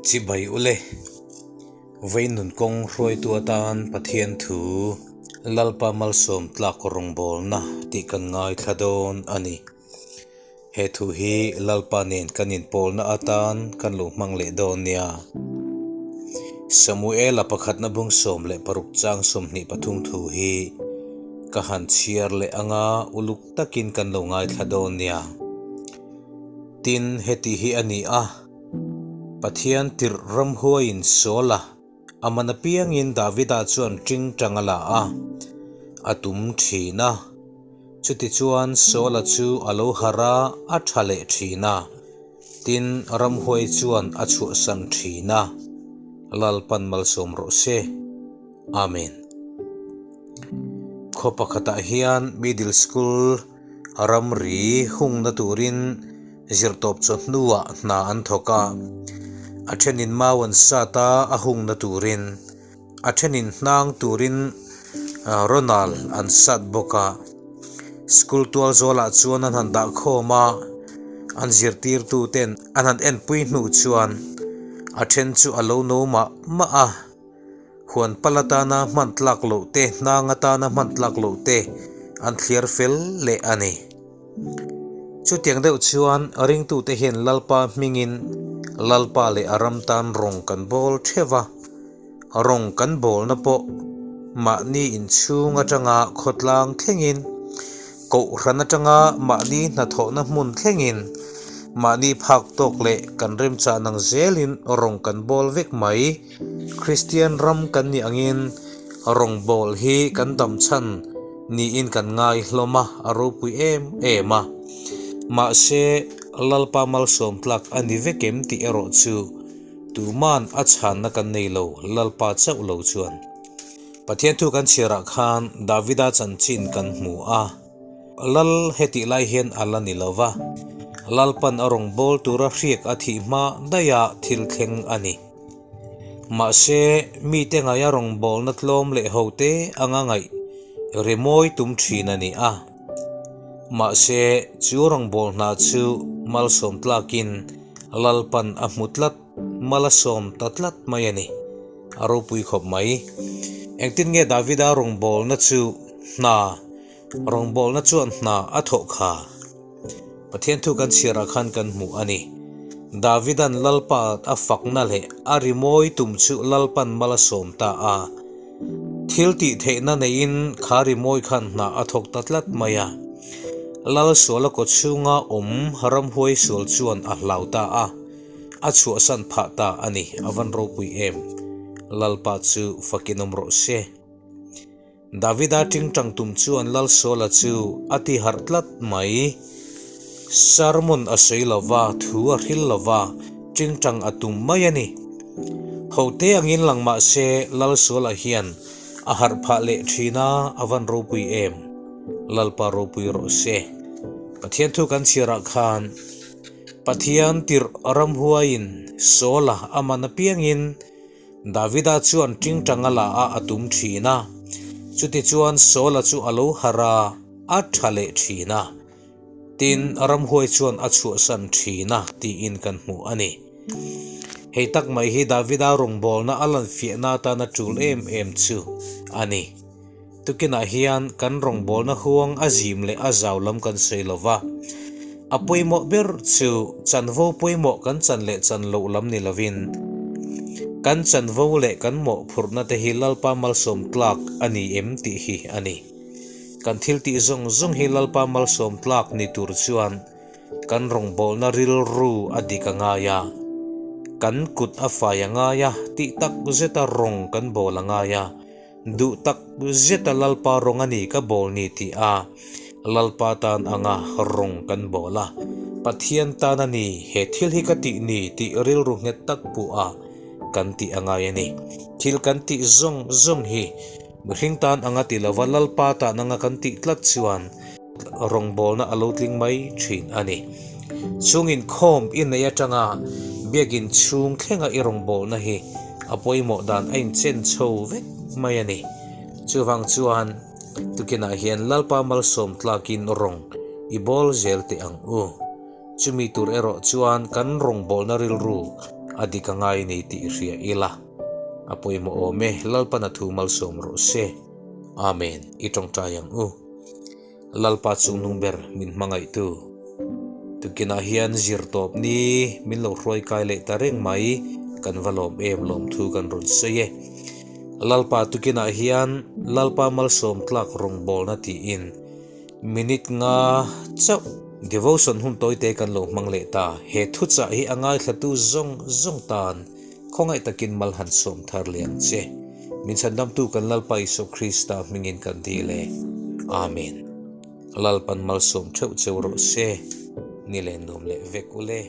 Chibai ule, Vei nun kawng hruaitu atan Pathian thu Lalpa malsawm tlak rawngbawlna tih kan ngaithla dawn a ni. He thu hi Lalpa nen kan inpawlna atan kan lo hmang leh dawn nia. Samuela pakhatna bung 16 chang 23 thu hi ka han chhiar leh anga uluk takin kan lo ngaithla dawn nia. Tin, heti hi a ni a, Pathian tirh ramhuaiin Saula a man apiangin Davida chuan tingtang a la a, a tum thin a. Chutichuan Saula chu a lo harh a, a tha leh thin a. Tin, ramhuai chuan a chhuahsan thin a. Lalpan malsawm rawh se. Amen. Khaw pakhatah hian Middle School ramri hungna turin zirtawp chawhnuah hna an thawk a. A thenin mau an sat a, a hungna turin. A thenin hnang turin Ronald an sat bawk a. School tual zawlah chuan an han dah khawm a, an zirtirtu ten an han enpui hnu chuan a then chu a lo no mah mah a. Huan pal atana hman tlak loh te, hnang atana hman tlak loh te an thliar fel leh a ni. Chutiang deuh chuan ringtute hian Lalpa hmingin Lalpa leh a ram tan rawng kan bawl theuh va, rawng kan bawlna pawh mahni inchhung atanga khawtlang thlengin, Kohhran atanga mahni hnathawhna hmun thlengin mahni phak tawk leh kan remchah nang zelin rawng kan bawl vek mai. Kristian ram kan nih angin rawngbâwl hi kan dam chhan niin kan ngai hlawm a, a ropui em em a. Mahse, Lalpa malsawm tlak a ni vek em tih erawh chu tuman a chhanna kan nei lo, Lalpa chauh lo chuan. Pathian thu kan chhiarah khan Davida chanchin kan hmu a, Lal hetih lai hian a la ni lo va, Lalpan a rawngbâwl tura hriak a thih hma daiha thil thleng a ni. Mahse, mite ngaia rawngbawlna tlawm leh hote anga ngaih rimawi tum thin a ni a. Mahse, chu rawngbâwl hna chu malsawm tlakin Lalpan a hmu tlat, mal a sawm ta tlat mai a ni. A ropui khawp mai. Engtin nge Davida rawngbawlna chu hna Rawngbawlna chuan hna a thawh kha Pathian thu kan chhiarah khan kan hmuh a ni. Davidan Lalpa a fakna leh a rimawi tum chu Lalpan mal a sawm ta a. Thil tih theihna neiin kha rimawi khan hna a thawk ta tlat mai a. Lal suala kaw chhunga awm ramhuai sual chuan a hlau ta a, a chhuahsan phah ta a ni. A van ropui em! Lalpa chu fakin awm rawh se. Davida tingtang tum chuan Lal Saula chu a ti harh tlat mai. Sermon a sawi lo va, thu a hril lo va, tingtang a tum mai a ni. Hote angin lang mah se Lal Saula hian a harh phah leh thin a, a van ropui em? Lalpa ropui rawh se. Pathian thu kan chhiarah khan Pathian tirh ramhuaiin Saula a man apiangin Davida chuan tingtang a la a a tum thin a, chutichuan Saula chu a lo harh a, a tha leh thin a. Tin, ramhuai chuan a chhuahsan thin a tiin kan hmu a ni. Hei tak mai hi Davida rawngbawlna a lanfiahna atana tul em em chu a ni. Tukinah hian kan rawngbawlna huang a zim leh a zau lam kan sawi lo va, a pawimawh ber chu chanvo pawimawh kan chan leh chan loh lam ni lovin, kan chanvo leh kan mawhphurhna te hi Lalpa malsawm tlak a ni em tih hi a ni. Kan thil tih zawng zawng hi Lalpa malsawm tlak ni tur chuan kan rawngbawlna rilru a dik a ngai a, kan kut a fai a ngai a, tih tak zeta rawng kan bawl a ngai a, Duh tak zeta Lalpa rawng a ni ka bawl ni tih a, Lalpa tan anga rawng kan bawl a, Pathian tan a ni he thil hi ka tih ni tih rilru nghet tak pawh a kan tih a ngai a ni. Thil kan tih zawng zawng hi mihring tan anga ti lova Lalpa tan anga kan tih tlat chuan rawngbawlna a lo tling mai thin a ni. Chung inkhawm i neih atanga biakin chhung thlenga i rawngbawlna hi a pawimawh dan a inchen chho vek mai a ni. Chuvang chuan tukinah hian Lalpa malsawm tlakin rawng i bawl zel teh ang u. Chumi tur erawh chuan kan rawngbawlna rilru A dik a ngai ni tih hria ila. A pawimawh awm e, Lalpan a thu malsawm rawh se. Amen. I tawngtai ang u. Lalpa chungnung ber min hmangaihtu. Tukinah hian zir tawp ni min lo hruai kai leh ta reng mai, kan va lawm em lawm thu kan rawn sawi e. Lalpa tukinah hian Lalpa malsawm tlak rawngbawlna tiin minute nga chauh devotion hun tawite kan lo hmang leh ta. He thuchah hi a ngaithlatu zawng zawng tan Khawngaih takin mal han sawm thar leh ang che. Min chhandamtu kan Lalpa Isua Krista hmingin kan dil e. Amen. Lalpan malsawm theuh cheu rawh se. Ni leh nuam leh vek ule.